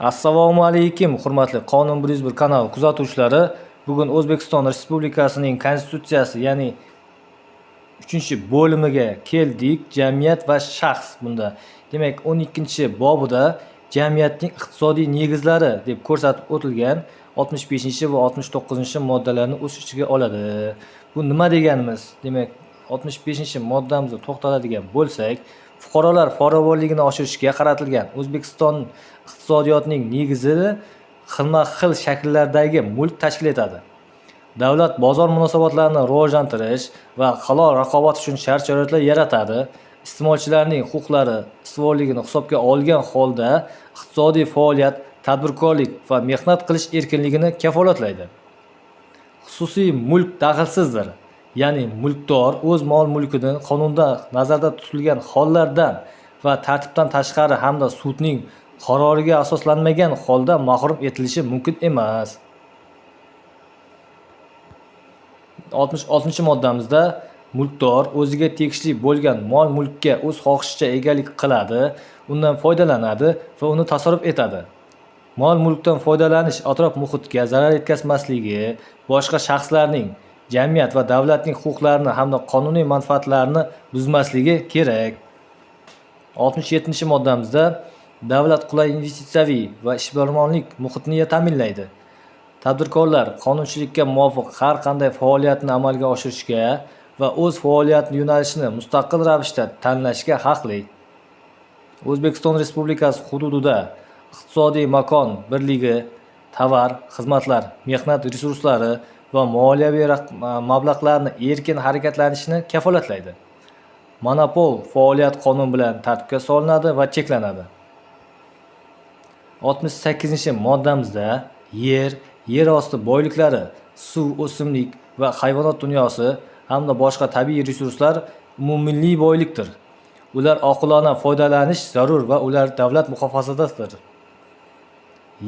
Assalomu alaykum, hurmatli Qonun 101 kanali kuzatuvchilari. Bugun O'zbekiston Respublikasining Konstitutsiyasi, ya'ni 3-bo'limiga keldik. Jamiyat va shaxs bunda. Demak, 12-bobida jamiyatning iqtisodiy negizlari deb ko'rsatib o'tilgan 65 va 69-moddalarni o'z ichiga oladi. Bu nima deganimiz? Demak, 65-moddamizda to'xtaladigan bo'lsak, fuqarolar farovonligini oshirishga qaratilgan O'zbekiston iqtisodiyotining negizini xilma-xil shakllardagi mulk tashkil etadi. Davlat bozor munosabatlarini rivojlantirish va halol raqobat uchun shart-sharoitlar yaratadi. Iste'molchilarning huquqlari ustuvorligini hisobga olgan holda iqtisodiy faoliyat, tadbirkorlik va mehnat qilish erkinligini kafolatlaydi. Xususiy mulk daxlsizdir. Ya'ni mulkdor o'z mol-mulkini qonunda nazarda tutilgan hollardan va tartibdan tashqari hamda sudning qaroriga asoslanmagan holda mahrum etilishi mumkin emas. 66-moddamizda mulkdor o'ziga tegishli bo'lgan mol-mulkka o'z xohishicha egalik qiladi, undan foydalanadi va uni tasarruf etadi. Mol-mulkdan foydalanish atrof-muhitga zarar yetkazmasligi, boshqa shaxslarning, jamiyat va davlatning huquqlarini hamda qonuniy manfaatlarini buzmasligi kerak. 67-moddamizda davlat qulay investitsiyaviy va ishbilarmonlik muhitini ta'minlaydi. Tadbirkorlar qonunchilikka muvofiq har qanday faoliyatni amalga oshirishga va o'z faoliyat yo'nalishini mustaqil ravishda tanlashga haqli. O'zbekiston Respublikasi hududida iqtisodiy makon birligi tovar, xizmatlar, mehnat resurslari va moliyaviy mablag'larni erkin harakatlanishini kafolatlaydi. Monopol faoliyat qonun bilan tartibga solinadi va cheklanadi. 68-moddamizda yer, yer osti boyliklari, suv, o'simlik va hayvonot dunyosi hamda boshqa tabiiy resurslar umummilliy boylikdir. Ular oqilona foydalanish zarur va ular davlat muhofazasidadir.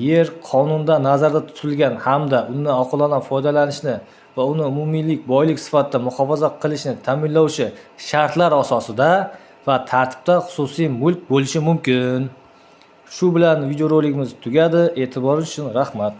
Yer qonunda nazarda tutilgan hamda undan oqilona foydalanishni va uni umummilliy boylik sifatida muhofaza qilishni ta'minlovchi shartlar asosida va tartibda xususiy mulk bo'lishi mumkin. Shu bilan videorolikimiz tugadi. E'tiboringiz uchun rahmat.